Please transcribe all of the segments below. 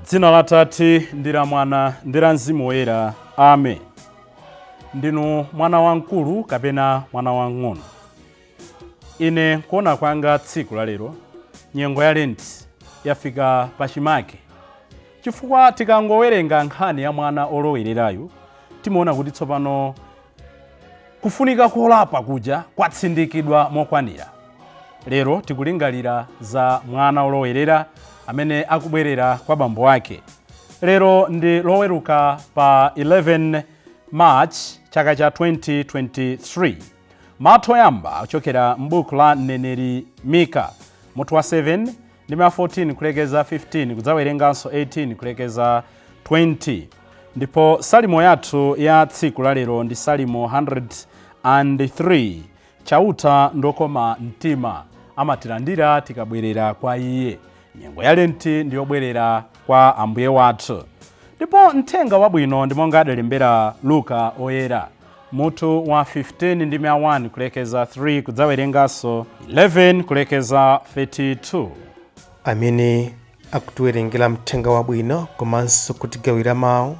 Dzina la Tate ndi la Mwana ndi la Mzimu Woyera. Amen. Ndinu mwana wamkulu kapena mwana wamng'ono? Ine kuona kwanga tsiku la lero, nyengo ya Lenti yafika pachimake, chifukwa tikangowerenga nkhani ya mwana olowererayu timaona kuti tsopano kufunika kolapa kuja kwatsindikidwa mokwanira. Lero tikulingalira za mwana olowerera amene akubwerera kwa bambo ake. Lero ndi Loweruka pa 11 March chaka cha 2023. Mawu oyamba akuchokera m'buku la mneneri Mika, mutu wa 7 ndime 14 kulekeza 15, kudzawerenganso 18 kulekeza 20. Ndipo salimo yathu ya tsiku la lero ndi Salimo 103. Chauta ndokoma mtima, amatilandira tikabwerera kwa iye. Nyengo ya Lenti ndiyobwerera kwa Ambuye wathu. Ndipo mthenga wabwino ndi monga adalembera Luka Oyera, mutu wa 15 ndime 1 kulekeza 3, kudzawerenganso 11 kulekeza 32. Amene akutiwerengera mthenga wabwino komanso kutigawira mawu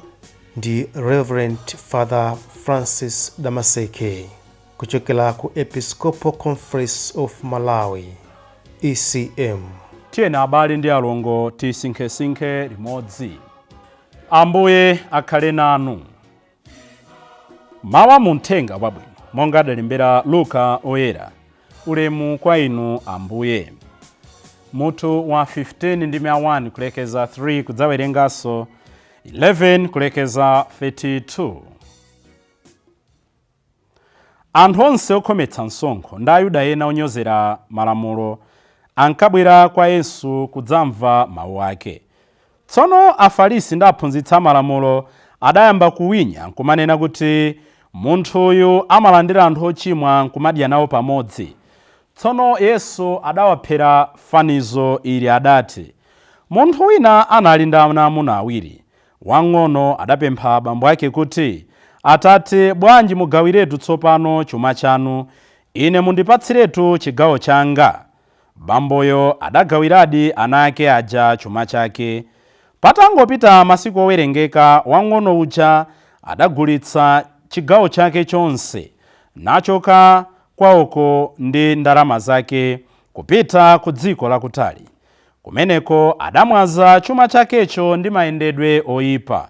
ndi Reverend Father Francis Damaseke kuchokera ku Episcopal Conference of Malawi, ECM. Tiyeni abale ndi alongo, tisinkhesinkhe limodzi. Ambuye akhale nanu. Mawu mu mthenga wabwino monga adalembera Luka Oyera. Ulemu kwa inu, Ambuye. Mutu wa 15 ndime 1 kulekeza 3, kudzawerenganso 11 kulekeza 32. Anthu onse okhometsa msonkho ndi Ayuda ena onyozera malamulo ankabwera kwa Yesu kudzamva mawu ake. Tsono Afarisi ndi aphunzitsi amalamulo adayamba kuwinya nkumanena kuti, "Munthuyu amalandira anthu ochimwa nkumadya nawo pamodzi." Tsono Yesu adawaphera fanizo ili. Adati, "Munthu wina anali ndi ana amuna awiri. Wang'ono adapempha abambo ake kuti, 'Atate, bwanji mugawiretu tsopano chuma chanu, ine mundipatsiretu chigawo changa.' Bamboyo adagawiradi ana ake aja chuma chake. Patangopita masiku owerengeka, wang'ono uja adagulitsa chigawo chake chonse, nachoka kwawoko ndi ndalama zake kupita ku dziko lakutali. Kumeneko adamwaza chuma chakecho ndi mayendedwe oyipa.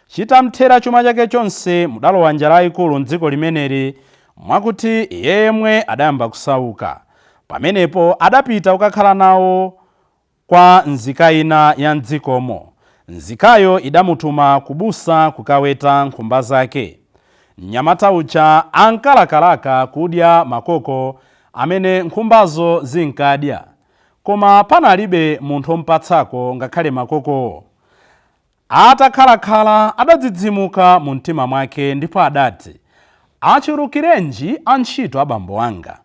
Chitamthera chuma chake chonse, mudalowa njala yayikulu m'dziko limeneli, mwakuti iye yemwe adayamba kusauka. Pamenepo adapita kukakhala nawo kwa nzika ina ya mdzikomo. Nzikayo idamutuma kubusa kukaweta nkhumba zake. Mnyamata uja ankalakalaka kudya makoko amene nkhumbazo zinkadya, koma panalibe munthu ompatsako ngakhale makokowo. Atakhalakhala, adadzidzimuka mu mtima mwake ndipo adati, 'Achulukirenji antchito a bambo anga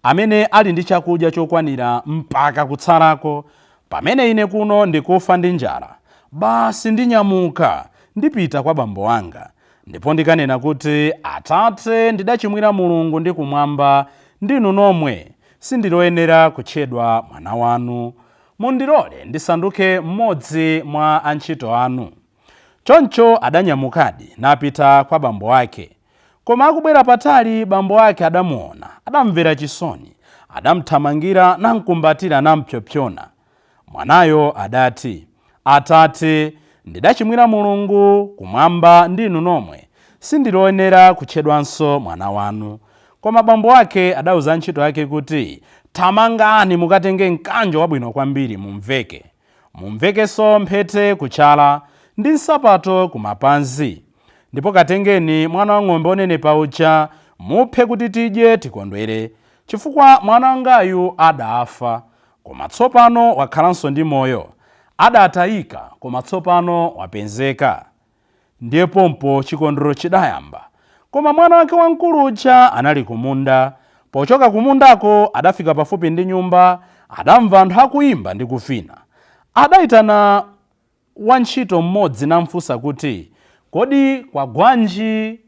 amene ali ndi chakudya chokwanira mpaka kutsalako, pamene ine kuno ndikufa ndi njala! Basi, ndinyamuka, ndipita kwa bambo anga, ndipo ndikanena kuti, Atate, ndidachimwira Mulungu ndi kumwamba ndinu nomwe. Sindiloyenera kutchedwa mwana wanu. Mundilole ndisanduke mmodzi mwa antchito anu.' Choncho adanyamukadi napita kwa bambo ake. Koma akubwera patali, bambo ake adamuona, adamvera chisoni, adamthamangira, namkumbatira, nampsopsona. Mwanayo adati, 'Atate, ndidachimwira Mulungu kumwamba ndinu nomwe. Sindiloyenera kutchedwanso mwana wanu.' Koma bambo ake adauza antchito ake kuti, 'Thamangani mukatenge mkanjo wabwino kwambiri mumveke. Mumvekenso mphete kuchala ndi nsapato kumapazi. Ndipo katengeni mwana wang'ombe onenepa uja, muphe kuti tidye tikondwere, chifukwa mwana wangayu adafa, koma tsopano wakhalanso ndi moyo. Adatayika, koma tsopano wapezeka.' Ndiye pompo chikondwerero chidayamba. Koma mwana wake wamkulu uja anali kumunda. Pochoka kumundako adafika pafupi ndi nyumba, adamva anthu akuyimba ndi kuvina. Adayitana wantchito mmodzi namfunsa kuti, 'Kodi kwagwanji?'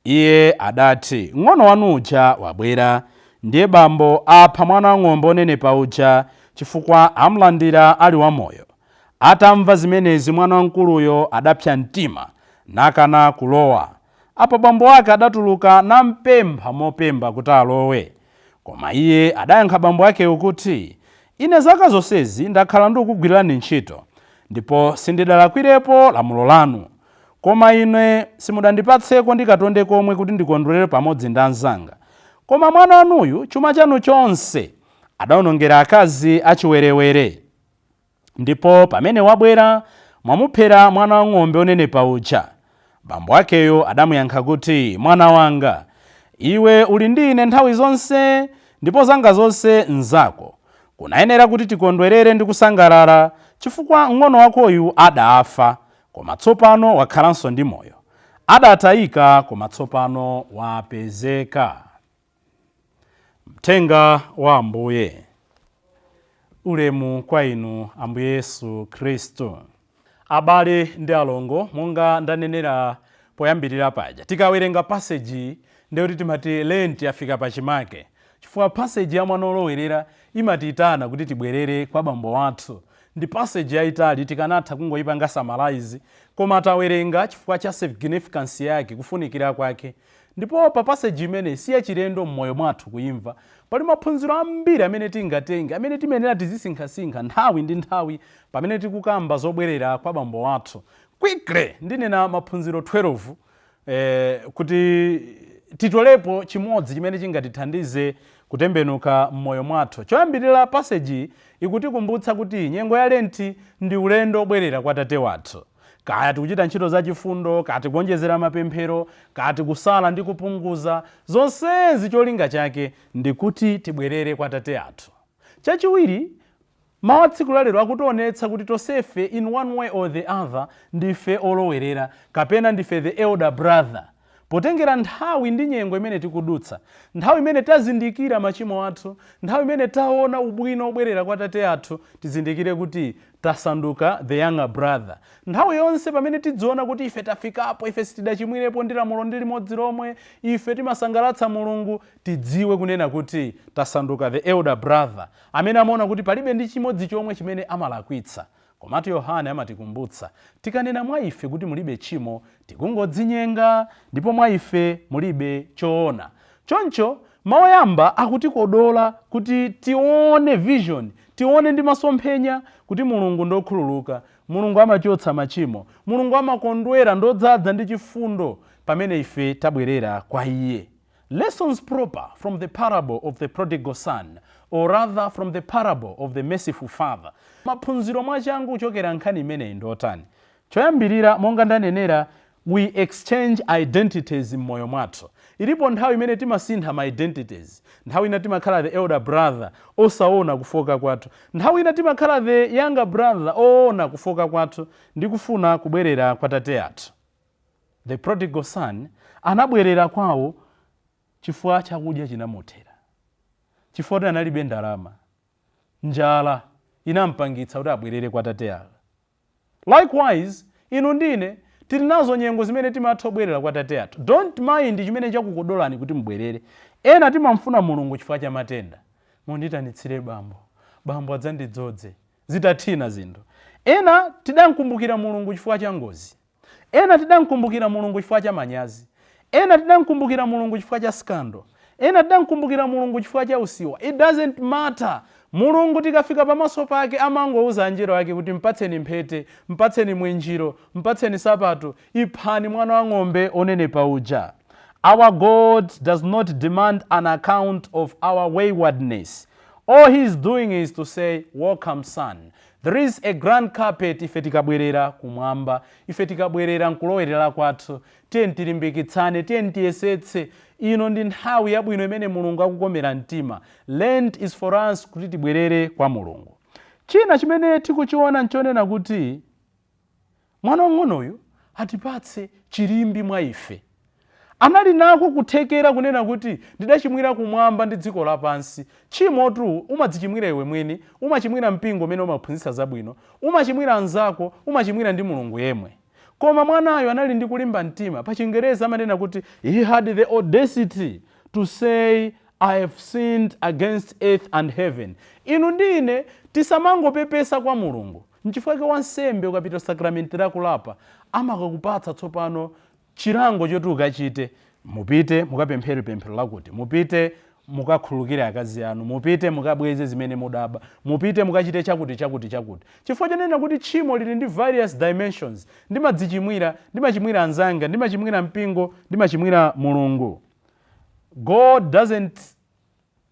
Iye adati, 'Mng'ono wanu uja wabwera, ndiye bambo apha mwana wang'ombe onenepa uja, chifukwa amlandira ali wamoyo.' Atamva zimenezi mwana wamkuluyo adapsa mtima nakana kulowa. Apo bambo ake adatuluka nampempha mopemba kuti alowe. Koma iye adayankha bambo akewo kuti, "Ine zaka zonsezi ndakhala ndikukugwirirani ntchito, ndipo sindidalakwirepo lamulo lanu. Koma ine simudandipatseko ndi katonde komwe kuti ndikondwerere pamodzi ndi anzanga. Koma mwana wanuyu chuma chanu chonse adawonongera akazi achiwerewere. Ndipo pamene wabwera, mwamuphera mwana wang'ombe onenepa uja." Bambo akeyo adamuyankha kuti, "Mwana wanga, iwe uli ndi ine nthawi zonse, ndipo zanga zonse nzako. Kunayenera kuti tikondwerere ndi kusangalala, chifukwa mng'ono wakoyu adafa, koma tsopano wakhalanso ndi moyo. Adatayika, koma tsopano wapezeka." Mthenga wa Ambuye. Ulemu kwa inu, Ambuye Yesu Khristu. Abale ndi alongo, monga ndanenera poyambirira paja, tikawerenga passage ndekuti timati Lent yafika pachimake, chifukwa passage ya mwana olowerera imatiyitana kuti tibwerere kwa bambo wathu. Ndi passage yayitali, tikanatha kungoyipanga summarize, koma tawerenga chifukwa cha significance yake, kufunikira kwake. Ndipo pa passage imene si yachilendo m'moyo mwathu kuyimva, pali maphunziro ambiri amene tingatenge, amene timenera tizisinkhasinkha nthawi ndi nthawi pamene tikukamba zobwerera kwa bambo wathu. Quickly ndinena maphunziro 12 kuti titolepo chimodzi chimene chingatithandize kutembenuka m'moyo mwathu. Choyambirira, passage ikutikumbutsa kuti nyengo ya Lenti ndi ulendo obwerera kwa Tate wathu. Kaya tikuchita ntchito zachifundo, kaya tikuonjezera mapemphero, kaya tikusala ndi kupunguza, zonsezi cholinga chake ndikuti tibwerere kwa Tate athu. Chachiwiri, mawu a tsiku lalero akutionetsa kuti tonsefe in one way or the other ndife olowerera kapena ndife the elder brother, potengera nthawi ndi nyengo imene tikudutsa, nthawi imene tazindikira machimo athu, nthawi imene taona ubwino obwerera kwa Tate athu. Tizindikire kuti tasanduka the younger brother. Nthawi yonse pamene tidziona kuti ife tafikapo, ife sitidachimwirepo ndi lamulo ndi limodzi lomwe, ife timasangalatsa Mulungu, tidziwe kunena kuti tasanduka the elder brother amene amaona kuti palibe ndi chimodzi chomwe chimene amalakwitsa. Komatu Yohane amatikumbutsa, tikanena mwa ife kuti mulibe tchimo, tikungodzinyenga, ndipo mwa ife mulibe choona. Choncho mawu oyamba akutikodola kuti tione vision, tione ndi masomphenya kuti Mulungu ndokhululuka, Mulungu amachotsa machimo, Mulungu amakondwera, ndodzaza ndi chifundo pamene ife tabwerera kwa iye. Lessons proper from the parable of the prodigal son, or rather from the parable of the merciful father. Maphunziro mwachangu kuchokera nkhani imeneyi ndotani? Choyambirira, monga ndanenera, we exchange identities m'moyo mwathu. Ilipo nthawi imene timasintha ma identities. Nthawi ina timakhala the elder brother osaona kufoka kwathu, nthawi ina timakhala the younger brother oona kufoka kwathu ndi kufuna kubwerera kwa tate athu. The prodigal son anabwerera kwawo chifukwa chakudya chinamuthera, chifukwa kuti analibe ndalama. Njala inampangitsa kuti abwerere kwa tate ake. Likewise, inu ndine tili nazo nyengo zimene timatha kubwerera kwa tate athu. Don't mind chimene chakukodolani kuti mubwerere. Ena timamfuna Mulungu chifukwa cha matenda: "Munditanitsire bambo, bambo adzandidzodze zitathina zinthu." Ena tidamkumbukira Mulungu chifukwa cha ngozi, ena tidamkumbukira Mulungu chifukwa cha manyazi, ena tidamkumbukira Mulungu chifukwa cha scandal, ena tidamkumbukira Mulungu chifukwa cha usiwa. It doesn't matter. Mulungu tikafika pamaso pake amangouza anjelo ake kuti, "Mpatseni mphete, mpatseni mwinjiro, mpatseni sapato, iphani mwana wa ng'ombe onenepa uja." Our God does not demand an account of our waywardness. All he is doing is to say, "Welcome, son." There is a grand carpet ife tikabwerera kumwamba, ife tikabwerera nkulowerera kwathu. Tiye tilimbikitsane, tiye tiyesetse. Ino ndi nthawi yabwino imene Mulungu akukomera mtima. Lent is for us kuti tibwerere kwa Mulungu. China chimene tikuchiona nchonena kuti mwana wang'onoyu atipatse chilimbi mwa ife. Anali nako kuthekera kunena kuti, "Ndidachimwira kumwamba ndi dziko lapansi." Tchimotu umadzichimwira iwe mwini, umachimwira mpingo umene umaphunzitsa zabwino, umachimwira anzako, umachimwira ndi Mulungu yemwe. Koma mwanayo anali ndi kulimba mtima. Pa Chingerezi amanena kuti he had the audacity to say, "I have sinned against earth and heaven." Inu ndi ine tisamangopepesa kwa Mulungu. Nchifukwa chake wansembe ukapita sakramenti lakulapa amakakupatsa tsopano chilango choti ukachite. Mupite mukapemphere pemphero lakuti, mupite mukakhululukire akazi anu, mupite mukabweze zimene mudaba, mupite mukachite chakuti, chakuti, chakuti, chifukwa chonena kuti tchimo lili ndi various dimensions. Ndimadzichimwira, ndimachimwira anzanga, ndimachimwira mpingo, ndimachimwira Mulungu. God doesn't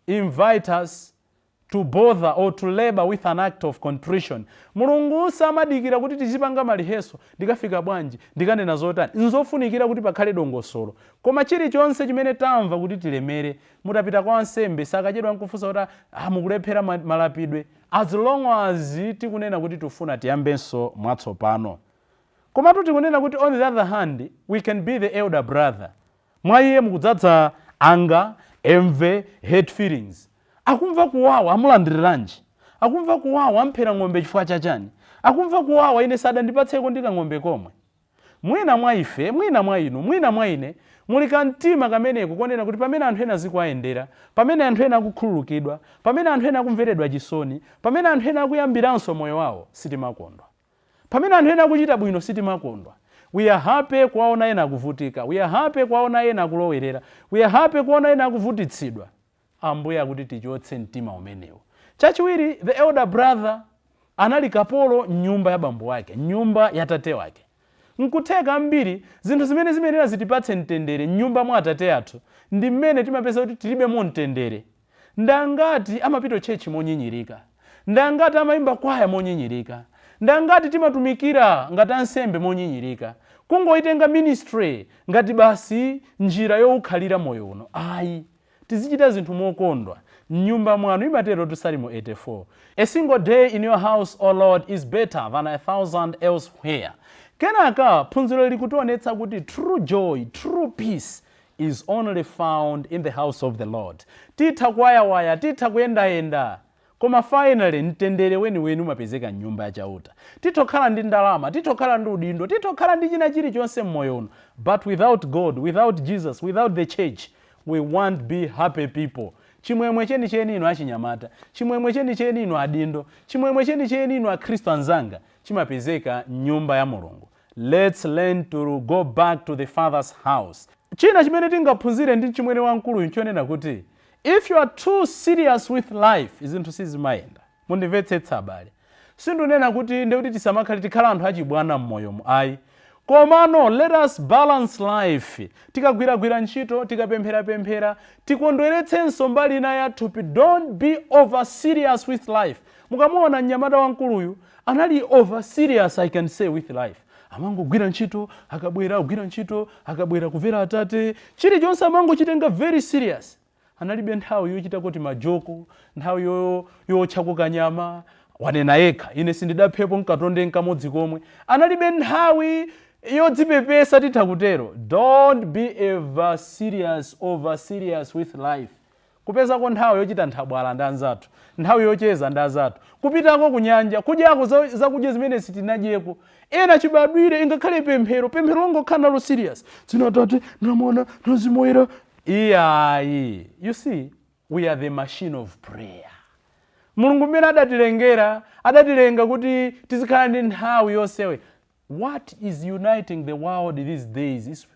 invite us to bother or to labor with an act of contrition. Mulungu samadikira kuti tizipanga maliheso, ndikafika bwanji, ndikanena zotani. Nzofunikira kuti pakhale dongosolo, koma chilichonse chimene tamva kuti tilemere, mutapita kwa wansembe sakachedwa nkufunsa kuti, "Ah, mukulephera malapidwe," as long as tikunena kuti tifuna tiyambenso mwatsopano. Komatu tikunena kuti on the other hand, we can be the elder brother. Mwa iye mukudzadza anger, envy, hate feelings. Akumva kuwawa, amulandiriranji? Akumva kuwawa, amphera ng'ombe chifukwa chachani? Akumva kuwawa, ine sadandipatseko ndi kang'ombe komwe. Mwina mwa ife, mwina mwa inu, mwina mwa ine muli kamtima kameneko konena kuti pamene anthu ena zikuayendera, pamene anthu ena akukhululukidwa, pamene anthu ena akumveredwa chisoni, pamene anthu ena akuyambiranso moyo wawo, sitimakondwa. Pamene anthu ena akuchita bwino, sitimakondwa. We are happy kuwaona ena akuvutika, we are happy kuwaona ena akulowerera, we are happy kuwaona ena akuvutitsidwa. Ambuye akuti tichotse mtima umenewo. Chachiwiri, the elder brother anali kapolo mnyumba ya bambo wake, mnyumba ya tate wake. Nkutheka ambiri zinthu zimene zimenera zitipatse mtendere mnyumba mwa atate athu ndi mmene timapeza kuti tilibemo mtendere. Ndangati amapita church monyinyirika? Ndangati amayimba kwaya monyinyirika? Ndangati timatumikira ngati ansembe monyinyirika, kungoitenga ministry ngati basi njira yowukhalira moyo uno? Ayi, tizichita zinthu mokondwa mnyumba mwanu. Imatero Salimo 84, "A single day in your house, O Lord, is better than a thousand elsewhere." Kenaka phunziro likutionetsa kuti true joy, true peace is only found in the house of the Lord. Titha kuwayawaya, titha kuyendayenda, koma finally mtendere weniweni umapezeka mnyumba yachauta. Titokhala ndi ndalama, titokhala ndi udindo, titokhala ndi china chilichonse mmoyo uno, but without God, without Jesus, without the church, we won't be happy people. Chimwemwe chenicheni, inu achinyamata, chimwemwe chenicheni, inu adindo, chimwemwe chenicheni, inu akhristu anzanga, chimapezeka mnyumba ya Mulungu. Let's learn to go back to the Father's house. China chimene tingaphunzire ndi chimwene wamkuluyu nchonena kuti if you are too serious with life, zinthu sizimayenda. Mundimvetsetsa, abale, sindunena kuti ndekuti tisamakhale, tikhala anthu achibwana m'moyomo, ayi. Komano let us balance life. Tikagwiragwira ntchito, tikapempherapemphera, tikondweretsenso mbali ina ya thupi. Don't be over serious with life. Mukamuona mnyamata wamkuluyu, anali over serious, I can say, with life. Amangogwira ntchito, akabwera kugwira ntchito, akabwera kumvera atate, chilichonse amangochitenga very serious. Analibe nthawi yochita kuti majoko, nthawi yotchako kanyama. Wanena yekha, "Ine sindidaphepo mkatonde nkamodzi komwe." Analibe nthawi yodzipepesa, titha kutero. Don't be ever serious, over serious with life. Kupezako nthawi yochita nthabwala ndi anzathu, nthawi yocheza ndi anzathu, kupitako kunyanja, kudyako zakudya zimene sitinadyeko ena chibadwire, ingakhale pemphero, pemphero longokhala nalo serious, "Dzina Atate na Mwana na Mzimu Woyera," iyayi. You see, we are the machine of prayer. Mulungu mmene adatilengera, adatilenga kuti tizikhala ndi nthawi yosewe. What is uniting the world these days is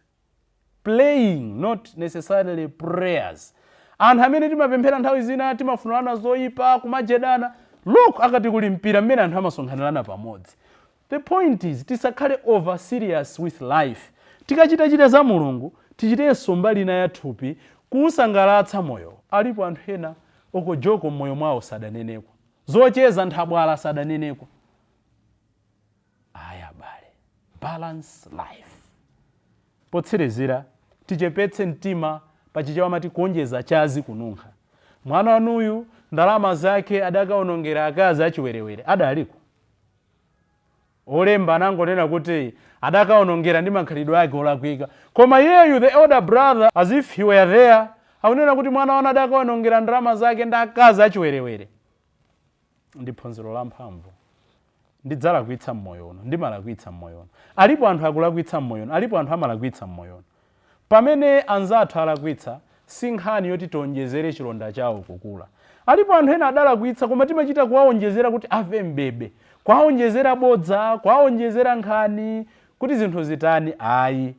playing, not necessarily prayers. Anthu amene timapemphera, nthawi zina timafunirana zoyipa, kumajedana. Look, akati kuli mpira, mmene anthu amasonkhanirana pamodzi. The point is, tisakhale over serious with life. Tikachitachita za Mulungu, tichitenso mbali ina ya thupi, kuusangalatsa moyo. Alipo anthu ena okojoko mmoyo mwawo sadaneneko, zocheza nthabwala sadaneneko. Aya abale, balance life. Potsirizira, tichepetse mtima. Pachichewa amati kuonjeza chazi kununkha. Mwana wanuyu ndalama zake adakaonongera akazi achiwerewere. Adaliko olemba anangonena kuti adakaonongera ndi makhalidwe ake olakwika, koma iyeyu, the elder brother, as if he were there, akunena kuti mwana wanu adakaonongera ndalama zake ndi akazi achiwerewere. Ndi phunziro la mphamvu. Ndidzalakwitsa mmoyo uno, ndimalakwitsa mmoyo uno, alipo anthu akulakwitsa mmoyo uno, alipo anthu amalakwitsa mmoyo uno. Pamene anzathu alakwitsa, si nkhani yoti tionjezere chilonda chawo kukula. Alipo anthu ena adalakwitsa, koma timachita kuwaonjezera kuti ave mbebe. Kwaonjezera bodza, kwaonjezera nkhani kuti zinthu zitani, ayi.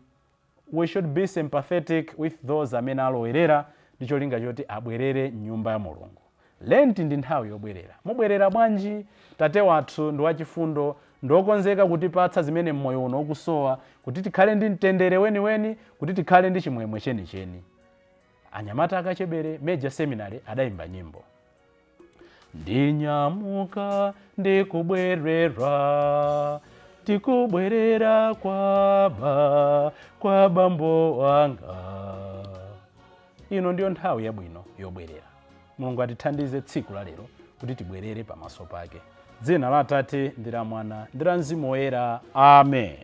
We should be sympathetic with those amene alowerera ndi cholinga choti abwerere mnyumba ya Mulungu. Lenti ndi nthawi yobwerera. Mubwerera bwanji? Tate wathu ndi wachifundo, ndiokonzeka kutipatsa zimene mmoyo uno ukusowa kuti tikhale ndi mtendere weniweni, kuti tikhale ndi chimwemwe chenicheni. Anyamata akachebere Major Seminary adayimba nyimbo, "Ndinyamuka ndikubwerera, tikubwerera kwa bambo wanga." Ino ndiyo nthawi yabwino yobwerera. Mulungu atithandize tsiku la lero kuti tibwerere pamaso pake. Dzina la Atate ndi la Mwana ndi la Mzimu Woyera, amen.